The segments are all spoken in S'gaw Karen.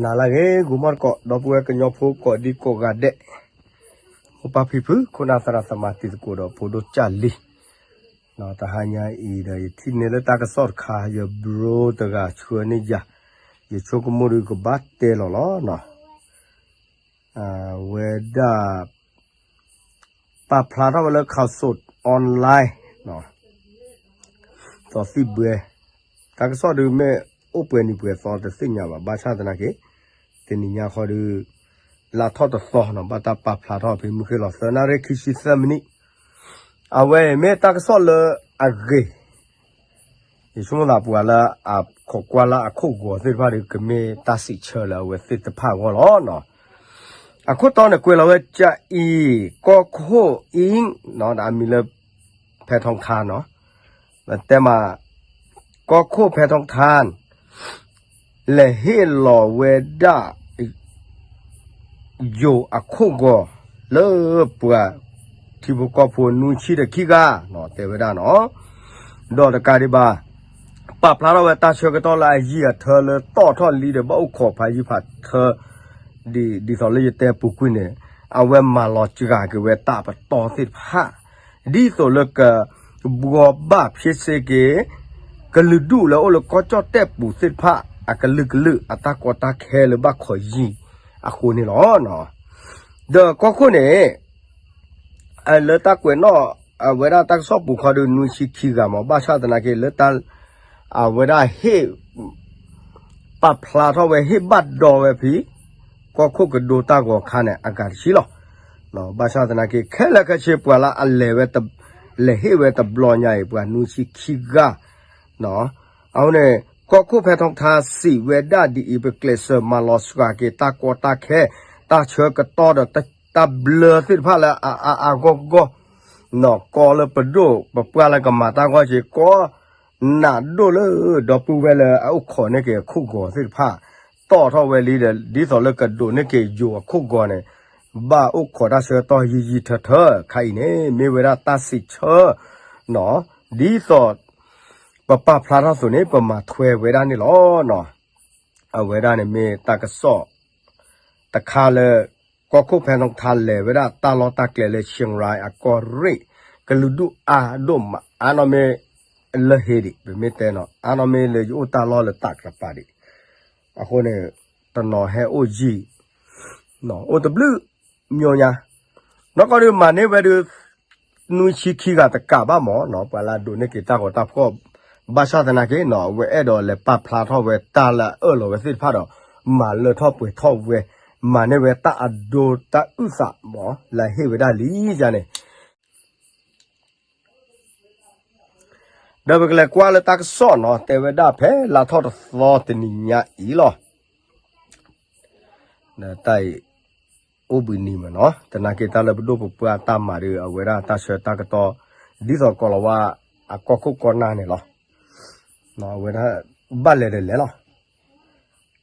နၤလၢအဂ့ၤ ဂီၤမီၢ်တကိး ဒီပုၢ်ဝဲၢ်ကညီဖိကိးဒံကိးဂၤဒဲး, မိၢ်ပၢ်ဖံဖု ခိၣ်နၢ်သရၣ်သမါတံၤသကိးဒီးဖိဒိၣ်ကၢ်လံၤ, တဟါညါအံၤဒီး ယထံၣ်န့ၢ်လၢတၢ်ကစီၣ်တခါ ယဘျိတဂၤဆှၢန့ၢ်ယၤ, ယဆိကမိၣ်ဒီးကဘၣ်တဲလီၤလီၤနီၤ. အဝဲဒၣ် ပာ်ဖျါထီၣ်ဝဲလၢ Khaosod Online သီသံၣ်ဘှဲ, တၢ်ကစီၣ်ဒုးမ့ၢ်အိၣ်ပှဲၤနံၤပှဲၤသီတသ့ၣ်ညါဘၣ် ဘၣ်ဆၣ်သနာ်က့ တနံၤညါဃီဒီး လါထီၣ်တသီနီၤ ဘၣ်တၢ်ပာ်ဖျါထီၣ်ဖဲမုၢ်ဃ့ၢ်လီၤသၢနၣ်ရံၣ်ခံဆံသၢမံးနံး, အဝဲအံၤမ့ၢ်တၢ်ကစီၣ်လၢအဂ့ၤ ယဆိကမိၣ်သးပှၤလၢအခိးကွၢ်လၢအခိၣ်ဂီၤသ့ၣ်တဖၣ်ဒီး ကမ့ၢ်တၢ်စံးဆၢလၢအဝဲသ့ၣ်တဖၣ်အဂီၢ်လီၤ. အခိၣ်တီန့ၣ်ကွဲးလီၤဝဲကအံၤ ကီၢ်ခိၣ်အံၤ အမံၤလၢ ဖဲထီထါနီၤ, တဲမး ကီၢ်ခိၣ်ဖဲထီထါ လဲၤဟ့ၣ်လီၤဝဲဒၣ် ယိၤအခိၣ်ဂီၤ လၢပှၤထံဖိကီၢ်ဖိနွံဆံဒီးခံဂၤ တဲဝဲဒၣ်နီၤ, ဒီးတကးဒံးဘၣ် ပာ်ဖျါထီၣ်ဝဲတၢ်ဆၢကတီၢ်လၢအယံာ်အထၢလၢတီၣ်ထီၣ်လံဒီးဘၣ်အိၣ်ခိးဖးယံာ်ဖးထၢ ဒ်သိးလၢယတဲပူၤကွံာ်န့ၣ် အဝဲမၤလီၤစှၤက့ၤဝဲတၢ်ပတီၢ်သ့ၣ်တဖၣ် ဒ်သိးလၢက ဘှီဘၣ်ဖ့စ့က့ၤ ကလုာ်ဒူၣ်လၢအိၣ်လၢကီၢ်ကၠီၣ်တဲၣ်ပူၤသ့ၣ်တဖၣ် အကလုာ်ကလုာ်အတၢ်ကီတၢ်ခဲလၢဘၣ်ခိးယံၤအဃိန့ၣ်လီၤ. ဒီးကီၢ်ခိၣ်န့ၣ် လၢတၢ်ကွဲးနီၣ် အဝဲဒၣ်တၢ်ကစီၣ်ပူၤခီဒီးနွံဆံခံဂၤမး ဘၣ်ဆၣ်သနာ်က့လၢတၢ် အဝဲဒၣ်ဟ့ၣ် ပာ်ဖျါထီၣ်ဝဲဟ့ၣ်ဘၣ်ဒီးဝဲဖဲ ကီၢ်ခိၣ်ကဒိတၢ်ဂီၤခါန့ၣ် အဂၤတဆံလီၤ. ဘၣ်ဆၣ်သနာ်က့ ခဲလၢာ်ခဲဆ့ပှၤလၢအလဲၤဝဲ လဲၤဟ့ၣ်ဝဲတဘျီညါအံၤ ပှၤနွံဆံခံဂၤ အဃိန့ၣ် ကီၢ်ခိၣ်ဖဲထီထါစံးဝဲဒၣ်ဒ်အံၤ ပကျဲးစၢးမၤလီၤစှၤက့ၤတၢ်ကီတၢ်ခဲ တၢ်ဆၢကတီၢ်ဒီးတၢ်ဘျၢသ့ၣ်တဖၣ်လၢအအါအါဂီၢ်ဂီၢ် နီၢ်ကီၢ်လၢပဒိၣ်ပပှၢ်လၢကမၤတၢ်ဂီၢ်က့ၤ ကီၢ်နးဒိၣ်လၢဒီပုၢ်ဝဲၢ်လၢအအိၣ်ခိးန့ၢ်က့ၤအခိၣ်ဂီၤသ့ၣ်တဖၣ် တီၣ်ထီၣ်ဝဲလံဒီး ဒ်သိးလၢကဒိးန့ၢ်က့ၤယိၤအခိၣ်ဂီၤန့ၣ် ဘၣ်အိၣ်ခိးတၢ်ဆၢကတီၢ်ယံာ်ယံာ်ထၢထၢ ခါအံၤန့ၣ် မ့ၢ်ဝဲဒၣ်တၢ်စံးဆၢ နီၢ် ဒ်သိး ပပာ်ဖျါထီၣ်အသိးန့ၣ် ပမၤထွဲဝဲဒၣ်န့ၣ်လီၤ. အဝဲဒၣ်န့ၣ်မ့ၢ်တၢ်ကစီၣ် တခါလၢ ကီၢ်ခိၣ်ဖဲထီထါလဲၤဝဲဒၣ်တၢ်လီၢ်တၢ်ကျဲလၢ Chiang Rai အကီၢ်ရ့ၣ် ကလုာ်ဒူၣ်အါဒိၣ်မး အါနီၢ်မ့ၢ်လၢဟ့ဒံး ပမ့ၢ်တဲနီၢ် အါနီၢ်မ့ၢ်လၢယအိၣ်တၢ်လီၢ်လၢတၢ်ကျဲပၤဒံး အဃိန့ၣ် တနီၤဟဲအိၣ်ယံာ် အိၣ်တဘျုး မျိၤညါ နီၢ်ကီၢ်ဒုးမၤန့ၢ်ဝဲဒုး နွံဆံခံဂၤတကးဘၣ်မး ပှၤလၢအဒိးန့ၢ်က့ၤတၢ်ဂီၤတၢ်ဖှီၣ် ဘၣ်ဆၣ်သနာ်က့နီၢ် အဝဲအဲၣ်ဒိးလဲၤပာ်ဖျါထီၣ်ဝဲတၢ်လၢအအၢၣ်လီၤဝဲသ့ၣ်တဖၣ်ဒီး မၤလၢထီၣ်ပှဲၤထီၣ်ဝဲ မၤန့ၢ်ဝဲတၢ်အဒိတၢ်အုၣ်သးမး လၢဟ့ၣ်ဝဲဒၣ်လံယါန့ၣ် ဒီးပကလဲၤကွၢ်လၢတၢ်ကစီၣ်နီၢ် တဲဝဲဒၣ်ဖဲလါထီၣ်တသီတနံၤညါအံၤလီၤ. တၢ်အံၤ အိၣ်ဘှံးနံၤမးနီၢ် သနာ်က့တၢ်လၢပဒိၣ်ပပှၢ်တၢ်မၤဒီး အဝဲဒၣ်တၢ်ဆၢတၢ်ကတီၢ် ဒ်သိးကီၤလၤဝါ အကီၢ်ခိၣ်ကီၢ်နၢ်န့ၣ်လီၤ. အဝဲဒၣ် ဘၣ်လဲၤဒီးလဲၤလီၤ.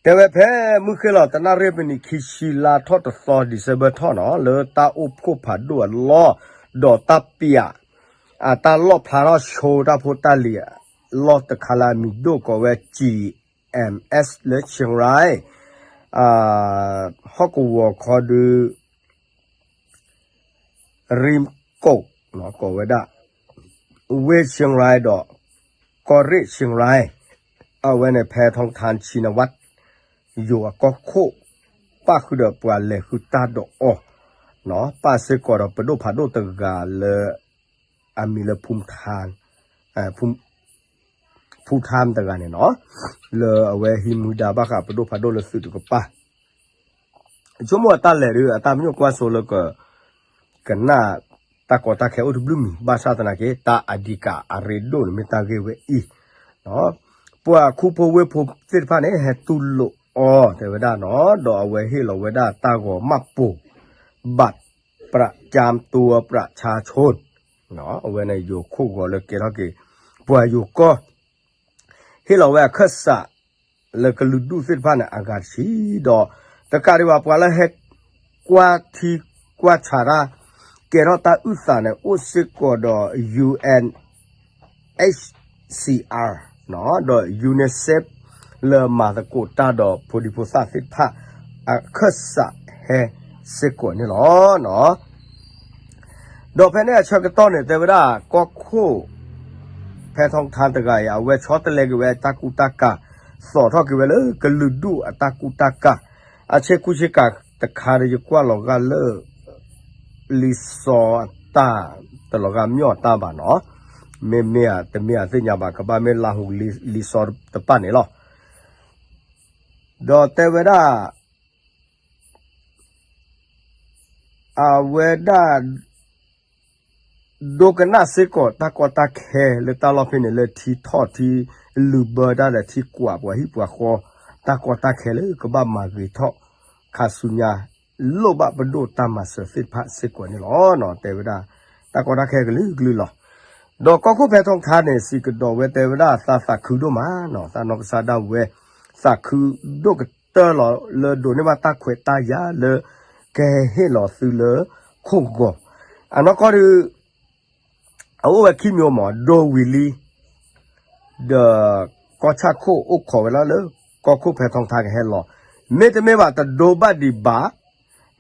တဲဝဲဖဲမုၢ်ဃ့ၢ်လီၤ တနၣ်ရံၣ်ပနံးခံဆံလါထီၣ်တသီ December ထီၣ်နီၢ် လၢတၢ်အိၣ်ဖှိၣ်ဖးဒိၣ်အလီၢ် ဒီးတၢ်ပျး အတၢ်လီၣ်ဖျါထီၣ်ဆိတၢ်ဖိတၢ်လံၤအလီၢ်တခါလၢအမံၤဒိၣ်ကိးဝဲ G M S လၢ Chiang Rai ဟီၣ်ကဝီၤခီဒုး ရံကိး ကိးဝဲဒၣ် ဝ့ၢ် Chiang Rai ဒီး ကီၢ်ရ့ၣ် Chiang Rai အဝဲန့ၣ် ဖဲထီထါ Shinawatra ယိၤအကီၢ်ခိၣ် ပၣ်ဃုာ်ဒီးပှၤလဲၤဃုတၢ်ဒီးအီၤ ပၣ်စ့ၢ်ကီးဒီးပဒိၣ်ဖးဒိၣ်တဂၤလၢ အမံၤလၢ ဖူ ဖူထါတဂၤန့ၣ်နီၤ လၢအဝဲဟံးမူဒါဘၣ်ဃးပဒိၣ်ဖးဒိၣ်လၢသုးတကပၤ ဆိကမိၣ်အတၢ်လဲၤဒီး အတၢ်ပညိၣ်ကွၢ်စိလၢက ကနၣ်တၢ်ကီတၢ်ခဲအိၣ်တဘျုးမံၤ ဘၣ်ဆၣ်သနာ်က့ တၢ်အဓိကအရ့ဒိၣ်န့ၣ်မ့ၢ်တၢ်ဂ့ၢ်ဝဲအံၤ ပှၤခူဖိဝ့ၢ်ဖိသ့ၣ်တဖၣ်န့ၣ် ဟဲတူၢ်လိာ်အီၤ တဲဝဲဒၣ်နီၤ ဒီးအဝဲဟ့ၣ်လီၤဝဲဒၣ်တၢ်ဂီၤမၢ်ပိၤ ဘၣ်ပြၣ်ကၠၢမ်တူဝ်ပြၣ်ဆါဆိ အဝဲန့ၣ်ယိၤခိၣ်ဂီၤလၢကဲထီၣ်က့ၤ ပှၤယိၤကီၢ် ဟ့ၣ်လီၤဝဲအခၢၣ်စး လၢကလုာ်ဒူၣ်သ့ၣ်တဖၣ်န့ၣ် အဂၤတဆံဒီး တကးဒံးဘၣ်ပှၤလၢဟဲကွၢ်ထံကွၢ်ဆးတၢ် ကဲထီၣ်တၢ်အုၣ်သးန့ၣ် အိၣ်စ့ၢ်ကီးဒီး U N H C R ဒီး UNICEF လၢမၤသကိးတၢ်ဒီးဖိဒံဖိသၣ်သ့ၣ်တဖၣ် အခၢၣ်စးဟဲစ့ၢ်ကီးန့ၣ်လီၤ. ဒီးဖဲန့ၣ်အဆၢကတီၢ်န့ၣ် တဲဝဲဒၣ် ကီၢ်ခိၣ် ဖဲထီထါတဂၤအံၤ အဝဲဆီတလဲက့ၤဝဲတၢ်ကူတၢ်ကၤ, သိးထီၣ်က့ၤဝဲလၢကလုာ်ဒူၣ်အတၢ်ကူတၢ်ကၤ, အဆ့ကူဆ့ကၤတခါဒီး ယကွၢ်လီၤဂာ်လၢ လံာ်စီအတၢ်, တလီၤဂာ်မ့ၢ်အီၤတၢ်ဘၣ်နီၤ, မ့မ့ၢ်ဧါတမ့ၢ်ဧါသ့ၣ်ညါဘၣ်, ကဘၣ်မ့ၢ်လါဟူလံာ်စီတပၣ်န့ၣ်လီၤ. ဒီးတဲဝဲဒၣ် အဝဲဒၣ် ဒိကနၣ်စ့ၢ်ကီးတၢ်ကီတၢ်ခဲလၢတၢ်လီၢ်ဖဲန့ၣ် လၢထံထီၣ်ထံလုၢ်ဘၢတၢ်ဒီးထံကွၢ်ပှၤဟံၣ်ပှၤဃီ, တၢ်ကီတၢ်ခဲလၢကဘၣ်မၤဂ့ၤထီၣ် ခါဆူညါ လိၣ်ဘၣ်ပဒိၣ်တၢ်မၤစၢၤသ့ၣ်တဖၣ်စ့ၢ်ကီးန့ၣ်လီၤ. တဲဝဲဒၣ် တၢ်ကီတၢ်ခဲကလုာ်ကလုာ်လီၤ. ဒီးကီၢ်ခိၣ်ဖဲထီထါန့ၣ် စံးကဒီးဝဲတဲဝဲဒၣ် သးသးခုဒိၣ်မးနီၤ, သးနီၢ်ကစၢ်ဒၣ်ဝဲ သးခုဒိၣ်ကတၢၢ်လီၤ လၢဒိးန့ၢ်ဘၣ်တၢ်ခွဲးတၢ်ယာ်လၢ ကဟဲဟ့ၣ်လီၤသုလၢခိၣ်ဂီၤ, အနီၢ်ကီၢ်ဒုး အအိၣ်ဝဲခံမံၤမး, ဒိဝံၤလံ ဒီးကီၢ်ဆၣ်ခိၣ်အိၣ်ခိးဝဲဒၣ်လၢ ကီၢ်ခိၣ်ဖဲထီထါကဟဲလီၤ, မ့တမ့ၢ်ဘၣ်တဒိဘၣ်ဒံးဘၣ်,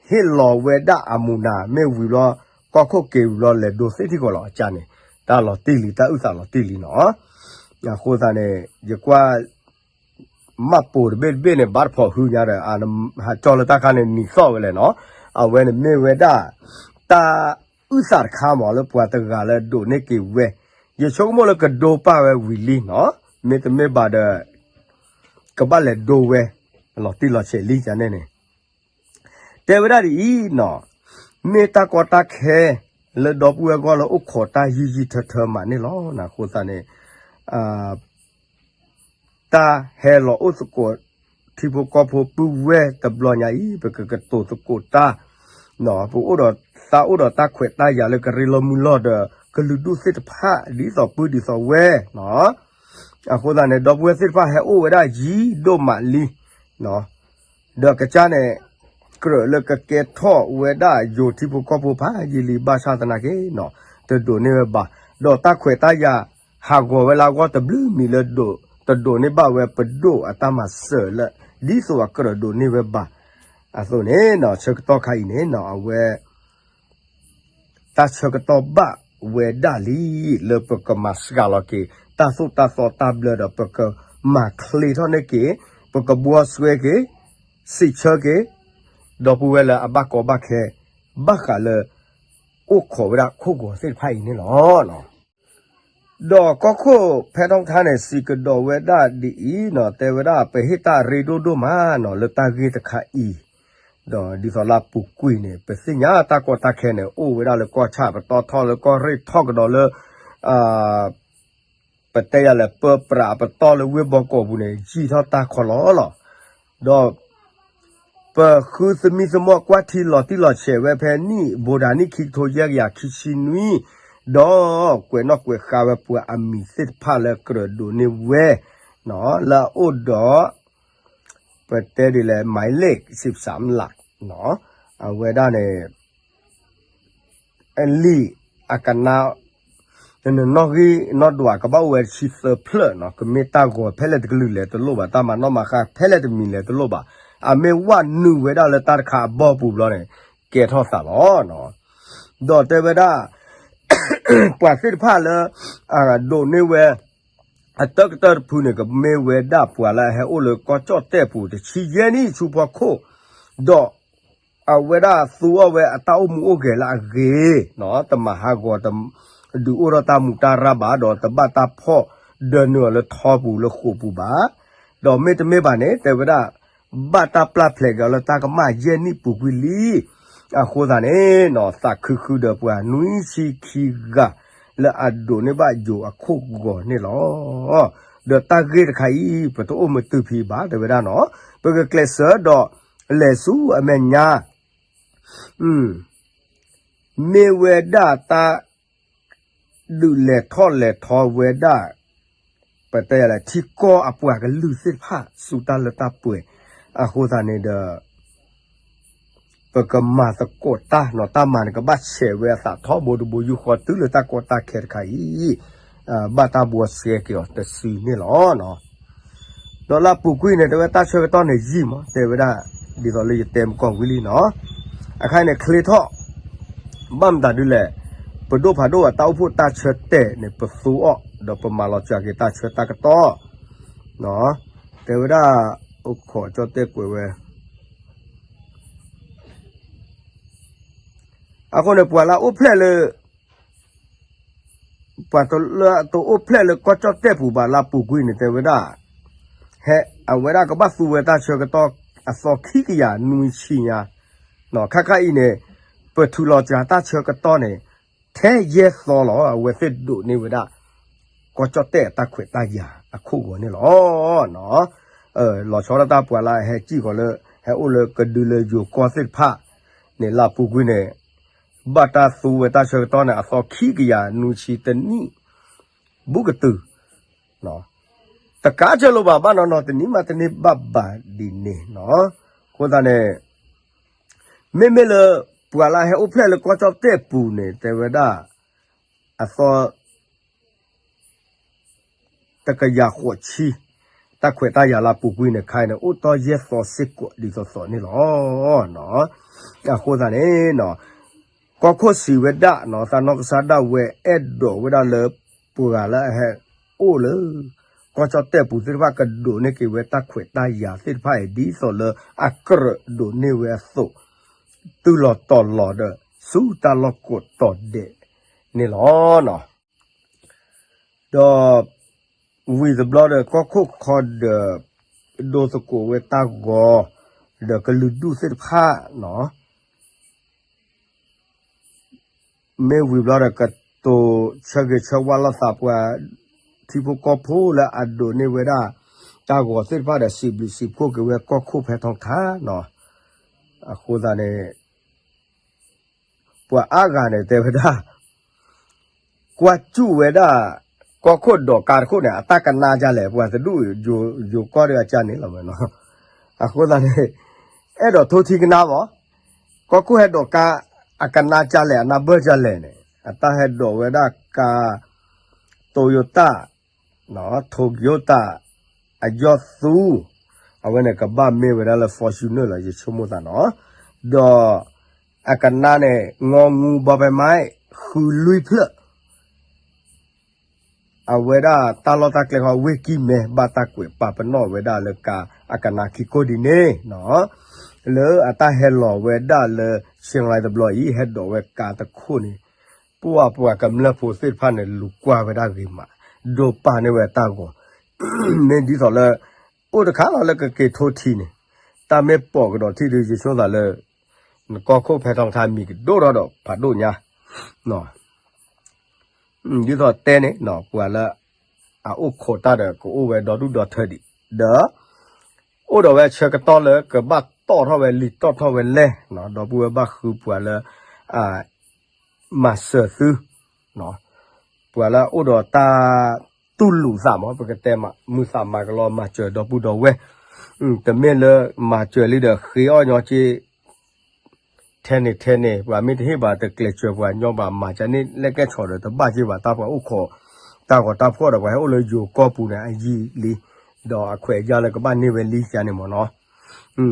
ဟ့ၣ်လီၤဝဲဒၣ်အမူးနၤ မ့ၢ်ဝံၤဘျီ ကီၢ်ခိၣ်က့ၤဝံၤဘျီ လဲၤဒိသ့ၣ်ထံကီၢ်လီၤ. အကန့ၣ် တၢ်လီၤတံၢ်လံ, တၢ်အုၣ်သးလီၤတံၢ်လံနီၤ. အဃိသတးန့ၣ် ယကွၢ် မၢ်ပိၤတဘ့ၣ်တဘ့ၣ်န့ၣ် ဘၣ်တဖိးဟုညါဒီး ဟးကၠီလၢတၢ်ခါန့ၣ် နံၤသီၣ်ဝဲလဲၣ်နီၤ. အဝဲန့ၣ်မ့ၢ်ဝဲဒၣ် တၢ်အုၣ်သးတခါမး လၢပှၤတဂၤလၢဒိးန့ၢ်က့ၤဝဲ, ယဆိကမိၣ်လၢကဒိပာ်ဝဲဝံၤလံနီၤ, မ့တမ့ၢ်ဘၣ်ဒီး ကဘၣ်လဲၤဒိဝဲ လီၤတံၢ်လီၤဆဲးလံ ကန့ၣ်န့ၣ် တဲဝဲဒၣ်ဒ်အံၤနီၤ, မ့ၢ်တၢ်ကီတၢ်ခဲ လၢဒီပုၢ်ဝဲၢ်အဂီၢ်လၢအိၣ်ခိးတၢ်ယံာ်ယံာ်ထၢထၢမးန့ၣ်လီၤ. အဃိသတးန့ၣ် တၢ်ဟဲလီၤအိၣ်သကိး ထံဖိကီၢ်ဖိပုၢ်ဝဲၢ်တဘျီညါအံၤ ပကကတိၤသကိးတၢ်, ပအိၣ်ဒီးသးအိၣ်ဒီးတၢ်ခွဲးတၢ်ယာ်လၢကရ့လိာ်မုာ်လိာ်ဒီး ကလုာ်ဒူၣ်သ့ၣ်တဖၣ် ဒ်သိးပုၢ်ဒ်သိးဝဲၢ် အဃိသတးန့ၣ် ဒီပုၢ်ဝဲၢ်သ့ၣ်တဖၣ်ဟဲအိၣ်ဝဲဒၣ်ယံာ်ဒိၣ်မးလံ ဒီးကစၢ်န့ၣ် ကြၢးလၢကကဲထီၣ်ဝဲဒၣ်ယိၤထံဖိကီၢ်ဖိဖးယံာ်လံ ဘၣ်ဆၣ်သနာ်က့နီၤ တဒိးန့ၢ်ဝဲဘၣ်, ဒီးတၢ်ခွဲးတၢ်ယာ် ဟးဂီၤဝဲလၢအဂီၢ်တဘျုးမံၤလၢ တဒိးန့ၢ်ဘၣ်ဝဲပဒိၣ်အတၢ်မၤစၢၤလၢ ဒ်သိးအကြၢးဒိးန့ၢ်ဝဲဘၣ်, အသိးန့ၣ်နီၤ ဆၢကတီၢ်ခါအံၤန့ၣ်နီၤ အဝဲ တၢ်ဆၢကတီၢ်ဘၣ်ဝဲဒၣ်လံ လၢပကမၤစှၤလီၤက့ၤ တၢ်သိၣ်တၢ်သီတၢ်ဘျၢဒီး ပကမၤချ့ထီၣ်န့ၢ်က့ၤ, ပကဘှီစွဲက့ၤ, စံးဆၢက့ၤ ဒီပုၢ်ဝဲၢ်လၢအဘၣ်ကီဘၣ်ခဲ ဘၣ်ဃးလၢ အိၣ်ခိးဝဲဒၣ်ခိၣ်ဂီၤသ့ၣ်တဖၣ်အံၤန့ၣ်လီၤ. ဒီးကီၢ်ခိၣ်ဖဲထီထါန့ၣ် စံးကဒီးဝဲဒၣ်ဒ်အံၤနီၤ, တဲဝဲဒၣ် ပဟ့ၣ်တၢ်ရ့ဒိၣ်ဒိၣ်မးနီၤ လၢတၢ်ဂ့ၢ်တခါအံၤ, ဒီးဒ်သိးလၢအပူၤကွံာ်န့ၣ် ပသ့ၣ်ညါတၢ်ကီတၢ်ခဲန့ၣ် အိၣ်ဝဲဒၣ်လၢကီၢ်ဆၣ်ပတီၢ်ထီၣ်လၢကီၢ်ရ့ၣ်ထီၣ်ကဒီးလၢ ပတဲယၤလဲၣ် ပၢပြးအပတီၢ်လၢဝ့ၢ်ဘီကီးပူၤန့ၣ် ယံာ်ထီၣ်တၢ်ခီလီၤလီၤ. ဒီး ပဃုသမံသမိးကွၢ်ထံလီၤတံၢ်လီၤဆဲးဝဲဖဲနံၣ် ဘိးဒၣ်နံၣ်ခံကထိယဲၢ်ကယၤခံဆံနွံ, ဒီးကွဲးနီၣ်ကွဲးဃါဝဲပှၤအမံၤသ့ၣ်တဖၣ်လၢကြၢးဒိးန့ၢ်ဝဲ လၢအအိၣ်ဒီး ပတဲဒ်လဲၣ် မၤလ့း စံးပစးမလး အဝဲဒၣ်န့ၣ် အလံာ်အကနါ နနီၣ်ဂံၢ်နီၣ်ဒွးကဘၣ်အိၣ်ဝဲတဆံသၢဖျၢၣ်နီၤ, ကမ့ၢ်တၢ်ဂီၤဖဲလဲၣ်တကလုာ်လဲၣ်တလိၣ်ဘၣ်, တၢ်မၤနီၣ်မၤဃါဖဲလဲၣ်တမံၤလဲၣ်တလိၣ်ဘၣ်, အမ့ၢ်ဝဲနုာ်ဝဲဒၣ်လၢတၢ်တခါအဘီၣ်ပူၤဘျီန့ၣ် ကဲထီၣ်သးလီၤ. ဒီးတဲဝဲဒၣ် ပှၤသ့ၣ်တဖၣ်လၢ ဒိးန့ၢ်ဝဲ အတၢကတၢၢ်တဖုန့ၣ် ကမ့ၢ်ဝဲဒၣ်ပှၤလၢအဟဲအိၣ်လၢကီၢ်ကၠီၣ်တဲၣ်ပူၤ တဆံယဲၢ်နံၣ်ဆူဖီခိၣ်, ဒီး အဝဲဒၣ်သူအီၤဝဲအတၢ်အိၣ်မူအိၣ်ဂဲၤလၢအဂ့ၤ, တမၤဟးဂီၤ တဒုးအိၣ်ထီၣ်တၢ်မူတၢ်ရၢ်ဘၣ်, ဒီးတဘၣ်တၢ်ဖီၣ်ဒၢနုာ်အီၤလၢထီပူၤလၢဃိာ်ပူၤဘၣ်. ဒီးမ့တမ့ၢ်ဘၣ်န့ၣ် တဲဝဲဒၣ် ဘၣ်တၢ်ပျၢ်ဖျဲးက့ၤအီၤလၢတၢ်ကမၣ်ယဲၢ်နံၣ်ပူၤကွံာ်လံ. အဃိသတးန့ၣ် သးခုဃုာ်ဒီးပှၤနွံဆံခံဂၤ လၢအဒိးန့ၢ်ဘၣ်ယိၤအခိၣ်ဂီၤန့ၣ်လီၤ. ဒီးတၢ်ဂ့ၢ်တခါအံၤ ပတအိၣ်မုာ်တုၤဖံးဘၣ် တဲဝဲဒၣ်နီၤ, ပကကျဲးစၢးဒီးလဲၤဆူအမဲာ်ညါ မ့ၢ်ဝဲဒၣ်တၢ်ဒုးလဲၤထီၣ်လဲၤထီဝဲဒၣ် ပတဲယၤလဲၣ် ထံကီၢ်အပှၤကလုာ်သ့ၣ်တဖၣ် ဆူတၢ်လၢတၢ်ပှဲၤ, အဃိသတးန့ၣ်ဒီး ပကမၤသကိးတၢ်နီၤ, တၢ်မၤန့ၣ် ကဘၣ်ဆဲးဝဲအသးထီဘိတဘိယူၢ်ဃီ တုၤလၢတၢ်ကီတၢ်ခဲတခါအံၤ ဘၣ်တၢ်ဘှီစဲက့ၤအီၤတစုန့ၣ်လီၤ. ဒီးလၢအပူၤကွံာ်န့ၣ် တဲဝဲတၢ်ဆၢကတီၢ်န့ၣ်ယံာ်မး တဲဝဲဒၣ် ဒ်သိးလၢယတဲမကီၢ်ဝံၤလံနီၤ. အခါအံၤန့ၣ် ချ့ထီၣ် ဘၣ်မတၤဒုလဲၣ်, ပဒိၣ်ဖးဒိၣ်အတၢ်အိၣ်ဖှိၣ်တၢ်ဆၢတဲာ်န့ၣ် ပသူအီၤ ဒီးပမၤလီၤစှၤက့ၤတၢ်ဆၢတၢ်ကတီၢ်, တဲဝဲဒၣ် အိၣ်ခိးကၠီၣ်တဲၣ်ကွဲးဝဲ အဃိန့ၣ် ပှၤလၢအအိၣ်ဖျဲၣ်လၢ ပှၤလၢအတအိၣ်ဖျဲၣ်လၢကီၢ်ကၠီၣ်တဲၣ်ပူၤဘၣ်လၢအပူၤကွံာ်န့ၣ် တဲဝဲဒၣ် ဟဲ အဝဲဒၣ်ကဘၣ်သူဝဲတၢ်ဆၢကတီၢ် အသီခံကယၤနွံဆံညါ, ခါခါအံၤန့ၣ် ပထုးလီၤစှၤတၢ်ဆၢကတီၢ်န့ၣ် ထဲယဲၢ်သီလီၤ. အဝဲသ့ၣ်ဒိးန့ၢ်ဝဲဒၣ် ကီၢ်ကၠီၣ်တဲၣ်အတၢ်ခွဲးတၢ်ယာ်အခိၣ်ဂီၤန့ၣ်လီၤ. လီၤဆီဒၣ်တၢ်ပှၤလၢအဟဲစံၣ်ဃီၤလၢ ဟဲအိၣ်လၢကဒုလၢယိၤကီၢ်သ့ၣ်တဖၣ်န့ၣ် လၢအပူၤကွံာ်န့ၣ် ဘၣ်တၢ်သူဝဲတၢ်ဆၢကတီၢ်န့ၣ် အသီခံကယၤနွံဆံတနံၣ် ဘူးကတုၤ တကးဆၢလိာ်ဘၣ်ဘၣ်နီၤနီၤ တနံၣ်မးတနံၣ်ဘၣ်ဘၣ်ဒ်န့ၣ်နီၤ. အဃိသတးန့ၣ် မ့မ့ၢ်လၢ ပှၤလၢအဟဲအိၣ်ဖျဲၣ်လၢကီၢ်ကၠီၣ်တဲၣ်ပူၤန့ၣ် တဲဝဲဒၣ် အသီ တကယၤဃိးဆံ တၢ်ခွဲးတၢ်ယာ်လၢအပူၤကွံာ်န့ၣ် ခါအံၤန့ၣ် အိၣ်တီၢ်ယဲၢ်သီစ့ၢ်ကီးဒ်သိးသိးန့ၣ်လီၤ. အဃိသတးန့ၣ် ကီၢ်ခိၣ်စံးဝဲဒၣ်နီၤ သးနီၢ်ကစၢ်ဒၣ်ဝဲအဲၣ်ဒိးဝဲဒၣ်လၢ ပှၤလၢအဟဲအိၣ်လၢ ကီၢ်ကၠီၣ်တဲၣ်ပူၤသ့ၣ်တဖၣ် ကဒိးန့ၢ်က့ၤဝဲတၢ်ခွဲးတၢ်ယာ်သ့ၣ်တဖၣ်အံၤ ဒ်သိးလၢအကြၢးဒိးန့ၢ်ဝဲအသိး တုၤလီၤတီၤလီၤဒီး ဆူတၢ်လီၢ်ကိးတီၤဒဲးန့ၣ်လီၤ. ဒီး ဝံၤတဘျီဒီး ကီၢ်ခိၣ်ခီဒီး ဒိသကိးဝဲတၢ်ဂီၤ ဒီးကလုာ်ဒူၣ်သ့ၣ်တဖၣ်နီၤ မ့ၢ်ဝံၤဘျီဒီး ကတိၤဆၢဂ့ၤဆၢဝါလိာ်သးပှၤ ထံဖိကီၢ်ဖိလၢအဒိးန့ၢ်ဝဲဒၣ် တၢ်ဂီၤသ့ၣ်တဖၣ်ဒီး စံးဘျုးစံးဖှိၣ်က့ၤဝဲကီၢ်ခိၣ်ဖဲထီထါနီၤ. အဃိသတးန့ၣ် ပှၤအါဂၤန့ၣ် တဲဝဲဒၣ် ကွၢ်စူၣ်ဝဲဒၣ် ကီၢ်ခိၣ်ဒိးကါတခိၣ်န့ၣ် အတၢ်ကနါဒ်လဲၣ် ပှၤတဒူၣ်ယိၤကီၢ်ဒီးအကါန့ၣ်လီၤမ့ၢ်နီၤ. အဃိသတးန့ၣ် အဲၣ်ဒိးထိထံကနါဘၣ် ကီၢ်ခိၣ်ဟဲဒိးကါ အကနါဒ်လဲၣ် အနၢ်ဘၢၣ်ဒ်လဲၣ်န့ၣ် အတၢ်ဟဲဒိးဝဲဒၣ်ကါ Toyota Toyota အယီၢ်သူ အဝဲန့ၣ်ကဘၣ်မ့ၢ်ဝဲဒၣ်လၢ Fortuner လီၤ ယဆိကမိၣ်သးနီၤ. ဒီး အကနါန့ၣ် ငီငူဘီပဲမါ ဃုလွံၢ်ဖျၢၣ် အဝဲဒၣ်တၢ်လီၢ်တၢ်ကျဲဃီ ဝ့ၢ်ကံၢ်မဲ ဘၣ်တၢ်ကွဲးပာ်ပနီၣ်ဝဲဒၣ်လၢကါအကနါခံခိၣ်ဒ်န့ၣ်နီၤ. လၢအတၢ်ဟဲလီၤဝဲဒၣ်လၢ ရှ့လါတဘျီအံၤ ဟဲဒိးဝဲကါတခိၣ်န့ၣ် ပှၤပှၤကမျၢၢ်ဖိသ့ၣ်တဖၣ်န့ၣ် လူၤကွၢ်ဝဲဒၣ်ဂ့ၤမး ဒိးပာ်န့ၢ်ဝဲတၢ်ဂီၤ မ့ၢ်ဒ်သိးလၢ အိၣ်တခါလီၤလၢကက့ၤထိထံန့ၣ် တၢ်မ့ၢ်ပိာ်ကဒီးထံၣ်ဒုး ယဆိကမိၣ်သးလၢ နကီၢ်ခိၣ်ဖဲထီထါမံၤကဒိၣ်ထီၣ်ဒီးဖးဒိၣ်ညါ ဒ်သိးတဲန့ၣ် ပှၤလၢ အအိၣ်ခိးတၢ်ဒီး ကအိၣ်ဝဲဒီဒူၣ်ဒီထၢဒံး ဒီး အိၣ်ဒီးဝဲဆၢကတီၢ်လၢကဘၣ်တီၣ်ထီၣ်ဝဲလံာ်တီၣ်ထီၣ်ဝဲလဲၢ် ဒီပုၢ်ဝဲၢ်ဘၣ်ဃုပှၤလၢ အ မၤစၢၤသု ပှၤလၢအအိၣ်ဒီးတၢ်တူၢ်လိာ်သးမး ပကတဲမး မုာ်သးမၤကလီမၤစၢၤဒီပုၢ်ဒီဝဲၢ် တမ့ၢ်လၢမၤစၢၤလံဒီးဃ့အီၣ်ညီက့ ထဲန့ၣ်ထဲန့ၣ် ပှၤမ့ၢ်တဟ့ၣ်ဘၣ်တကျဲးစၢးပှၤညီဘၣ် မၤကန့ၣ် လဲၣ်ကဲဆီၣ်ဒီးတဘၣ်က့ၢ်ဘၣ် တၢ်ပှၤအိၣ်ခိး တၢ်ဂီၤတၢ်ဖှီၣ်ဒီး ပှၤဟဲအိၣ်လၢယိၤကီၢ်ပူၤန့ၣ် အယံာ်လံ ဒီးအခွဲးအယာ်လၢကဘၣ်န့ၢ်ဝဲလံယါန့ၣ်မ့ၢ်နီၤ.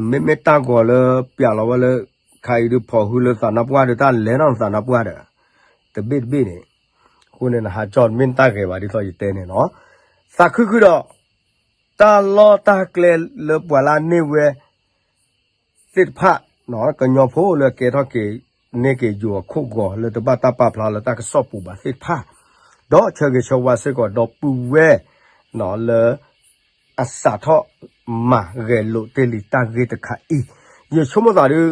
မ့မ့ၢ်တၢ်ဂီၤလၢပျးလီၤဝဲလၢ ခါအံၤဒုးဖီၣ်ဃုလၢသးနါပှၢ်ဒီး တၢ်လဲၤထီၣ်သးနါပှၢ်ဒီး တဘ့ၣ်တဘ့ၣ်န့ၣ် အဃိန့ၣ် နဟးကၠီၣ်မ့ၢ်တၢ်ဂဲၤဘၣ်ဒ်သိးယတဲန့ၣ်နီၤ. သးခုဃုာ်ဒီး တၢ်လီၢ်တၢ်ကျဲလၢပှၤလၢအန့ၢ်ဝဲ သ့ၣ်တဖၣ် ကညီဖိလၢကဲထီၣ်က့ၤ န့ၢ်က့ၤယိၤအခိၣ်ဂီၤလၢတဘၣ်တၢ်ပာ်ဖျါလၢတၢ်ကစီၣ်ပူၤဘၣ်သ့ၣ်တဖၣ် ဒီးဆၢဂ့ၤဆၢဝါစ့ၢ်ကီးဒီပုၢ်ဝဲၢ် လၢ အစးထီၣ်မၤဂဲၤလိာ်တ့ၢ်လံတၢ်ဂ့ၢ်တခါအံၤ ယဆိကမိၣ်သးဒုး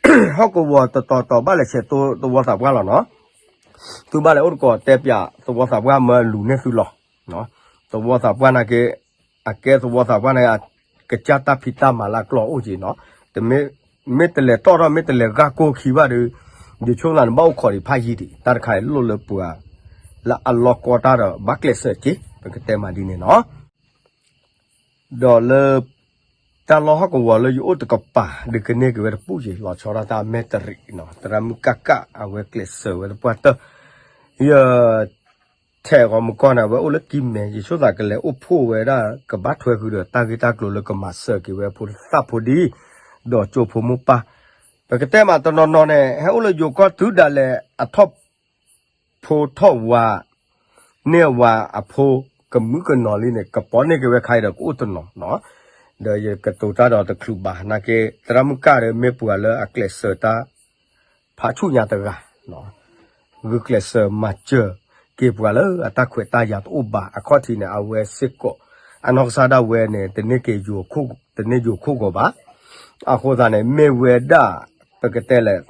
ဟီၣ်ကဝီၤတတီၤတီၤဘၣ်လဲၤဆဲးသဝီသးပှၢ်လီၤနီၤ. သုဘၣ်လဲၤအိၣ်တကိးတဲပၠးသဝီသးပှၢ်မၢလူၤန့ၢ်သုလီၤ. သဝီသးပှၢ်နာ်က့ အကဲသဝီသးပှၢ်နာ်က့ ကစၢ်တၢ်ဖံးတၢ်မၤလၢအကျိၤအိၣ်က့ၤနီၤ. မ့ၢ်တလဲၤတီၣ်ထီၣ် မ့ၢ်တလဲၤဂၢ်ကိၢ်ခံဘၣ်ဒီး ယဆိကမိၣ်သးန့ၣ်ဘၣ်အိၣ်ခိးဒံးဖးယံာ်ဒံး တၢ်တခါအံၤလိၣ်လၢပှၤ လၢအလီၢ်ကီတၢ်ဒီး ဘၣ်ကျဲးစၢးက့ၤ ပကတဲမးဒ်န့ၣ်နီၤ. ဒီးလၢ တၢ်လီၢ်ဟီၣ်ကဝီၤလၢယအိၣ်တကပၤ ဒုးကန့ၢ်က့ၤဝဲတပူၤက့ၤ လီၤဆီဒၣ်တၢ်မဲာ်တရံးနီၤ သရၣ်မုၣ်ကၣ်ကၣ် အဝဲကျဲးစၢးဝဲတပှၢ်တၢၢ် ယ ထဲးဂီၤမုၢ်ကီၢ်န့ၣ် အဝဲအိၣ်လၢကံမဲာ် ယဆိသးကလဲၤအိၣ်ဖှိၣ်ဝဲဒၣ် ကဘၣ်ထွဲဃုာ်ဒီးတၢ်ဂ့ၢ်တၢ်ကျိၤလၢကမၤစၢၤက့ၤဝဲဖိသၣ်ဖိဒံ ဒီးကၠိဖိမိၢ်ပၢ်, ပကတဲမးတနီၤနီၤန့ၣ် ဟဲအိၣ်လၢယိၤကီၢ်တုၤဒၣ်လဲာ်အထီၣ် ဖိထီၣ်ဝၤ န့ၢ်ဝၤအဖိ ကမုာ်ကနီၤလံန့ၣ် ကပီၤန့ၢ်က့ၤဝဲခါအံၤဒီး ကအိၣ်တနီၤနီၤ, ဒီးယကတိၤတၢ်ဒီးတချုးဘၣ် နာ်က့ သရၣ်မုၣ်ကၢ်ဒီး မ့ၢ်ပှၤလၢအကျဲးစၢးတၢ် ဖးဆူၣ်ညါတဂၤ ဂုာ်ကျဲးစၢးမၤစၢၤက့ၤပှၤလၢအတၢ်ခွဲးတၢ်ယာ်တအိၣ်ဘၣ် အခီၣ်ထံးန့ၣ် အဝဲစ့ၢ်ကီး အနီၢ်ကစၢ်ဒၣ်ဝဲန့ၣ် တန့ၢ်က့ၤယိၤခိၣ် တန့ၢ်ယိၤခိၣ်ဂီၤဘၣ်. အဃိသတးန့ၣ် မ့ၢ်ဝဲဒၣ် ပကတဲလဲၣ်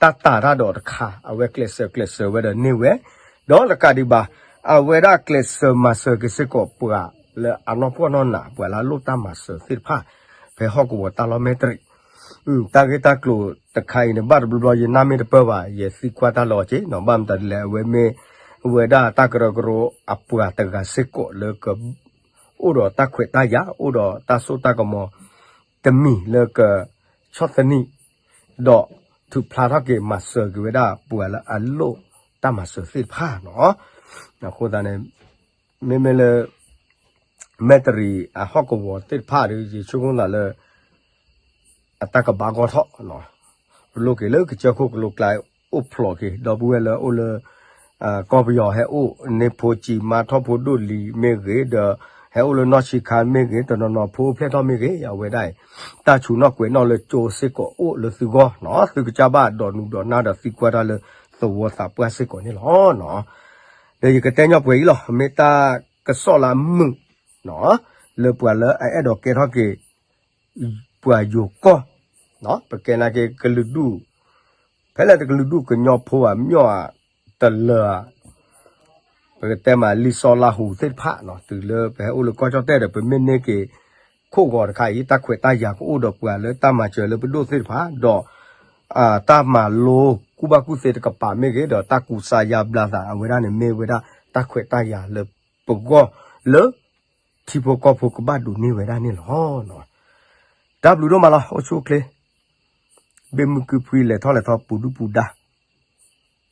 တၢ်တာ်တၢ်ဒီးတခါ အဝဲကျဲးစၢးကျဲးစၢးဝဲဒီးန့ၢ်ဝဲ, ဒီးတကးဒံးဘၣ် အဝဲဒၣ်ကျဲးစၢးမၤစၢၤက့ၤစ့ၢ်ကီးပှၤလၢအနီၢ်ပှီၢ်နီၢ်နး ပှၤလၢအလိၣ်တၢ်မၤစၢၤသ့ၣ်တဖၣ် ဖဲဟီၣ်ကဝီၤတၢ်လီၢ်မဲၢ်တရံး တၢ်ဂ့ၢ်တၢ်ကျိၤတခါအံၤန့ၣ် ဘၣ်တဘျီဘျီယနၢ်မ့ၢ်တပၢၢ်ဘၣ် ယသံကွၢ်တၢ်လီၤက့ၤနီၤ ဘၣ်မတၤဒ်လဲၣ် အဝဲမ့ၢ် ဝဲဒၣ်တၢ်ကရၢကရိအပှၤတဂၤစ့ၢ်ကီးလၢက အိၣ်ဒီးတၢ်ခွဲးတၢ်ယာ် အိၣ်ဒီးတၢ်စိတၢ်ကမီၤ တမံၤလၢက ဆီၣ်သနံး ဒီးထုးဖျါထီၣ်က့ၤမၤစၢၤက့ၤဝဲဒၣ်ပှၤလၢအလိၣ်တၢ်မၤစၢၤသ့ၣ်တဖၣ်နီၤ. အဃိသတးန့ၣ် မ့မ့ၢ်လၢ မဲၢ်တရံးအဟီၣ်ကဝီၤသ့ၣ်တဖၣ်ဒီး ယဆိကမိၣ်သးလၢ အတၢ်ကဘၣ်ဂီၢ်ထီၣ် လိၣ်က့ၤလၢကစၢၢ်ခိၣ်ကလိကျါအိၣ်ဖျိးက့ၤ ဒီပုၢ်ဝဲၢ်လၢအိၣ်လၢ ကီၢ်ပယီၤဟဲအိၣ်န့ၢ်ဖိစံးမါထီၣ်ဖိဒိၣ်လံၤမ့ၢ်ဂ့ၤ ဒီးဟဲအိၣ်လၢနီၢ်ဆံးခါမ့ၢ်ဂ့ၤ တနီၤနီၤဖိအိၣ်ဖျဲၣ်ထီၣ်မ့ၢ်ဂ့ၤ အဝဲဒၣ်အံၤ တၢ်ဆူးနီၣ်ကွဲးနီၣ်လၢကၠိစ့ၢ်ကီးအိၣ်လၢသုဂီၢ်နီၤ သုကစၢ်ဘၣ်ဒိးနုာ်ဒိးနၢ်ဒီးသံကွၢ်တၢ်လၢသဝီသးပှၢ်စ့ၢ်ကီးန့ၣ်လီၤ. ဒီးယကတဲညီပှဲၤအံၤလီၤ မ့ၢ်တၢ်ကစီၣ်လၢအမုာ် လၢပှၤလၢအအဲၣ်ဒိးကဲထီၣ်က့ၤ ပှၤယိၤကီၢ် ပကဲနာ်က့ကလုာ်ဒူၣ် ဖဲလဲၣ်တကလုာ်ဒူၣ်ကညီဖိဧါ မၠီၣ်ဧါ တလၢၤဧါ ပကတဲမးလံာ်စီၤလါဟူသ့ၣ်တဖၣ် တုၤလၢပဟဲအိၣ်လၢကီၢ်ကၠီၣ်တဲၣ်ဒီး ပမ့ၢ်န့ၢ်က့ၤ ခိၣ်ဂီၤတခါအံၤ တၢ်ခွဲးတၢ်ယာ်ကအိၣ်ဒီးပှၤလၢတၢ်မၤစၢၤလၢပဒိၣ်သ့ၣ်တဖၣ် ဒီး တၢ်မၤလိကူၣ်ဘၣ်ကူၣ်သ့တကပၤမ့ၢ်ဂ့ၤ ဒီးတၢ်ကူစါယါဘျါသး အဝဲဒၣ်န့ၣ်မ့ၢ်ဝဲဒၣ်တၢ်ခွဲးတၢ်ယာ်လၢပဂီၢ်လၢ ထံဖိကီၢ်ဖိကဘၣ်ဒိးန့ၢ်ဝဲဒၣ်န့ၣ်လီၤ. တၢ်ဘျုးဒိၣ်မးလီၤ အိၣ်ဆူၣ်အိၣ်ချ့ ဘၣ်မုာ်ကုၢ်ဖှံလဲၤထီၣ်လဲၤထီပူၤဒုၣ်ပူၤဒါ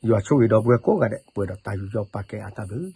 ယွၤဆိၣ်ဂ့ၤဒီပုၢ်ဝဲၢ်ကိးဂၤဒဲး ပှဲၤဒီးတၢ်ယူးယီၣ်ပာ်ကဲအါတၢ်ဘျုး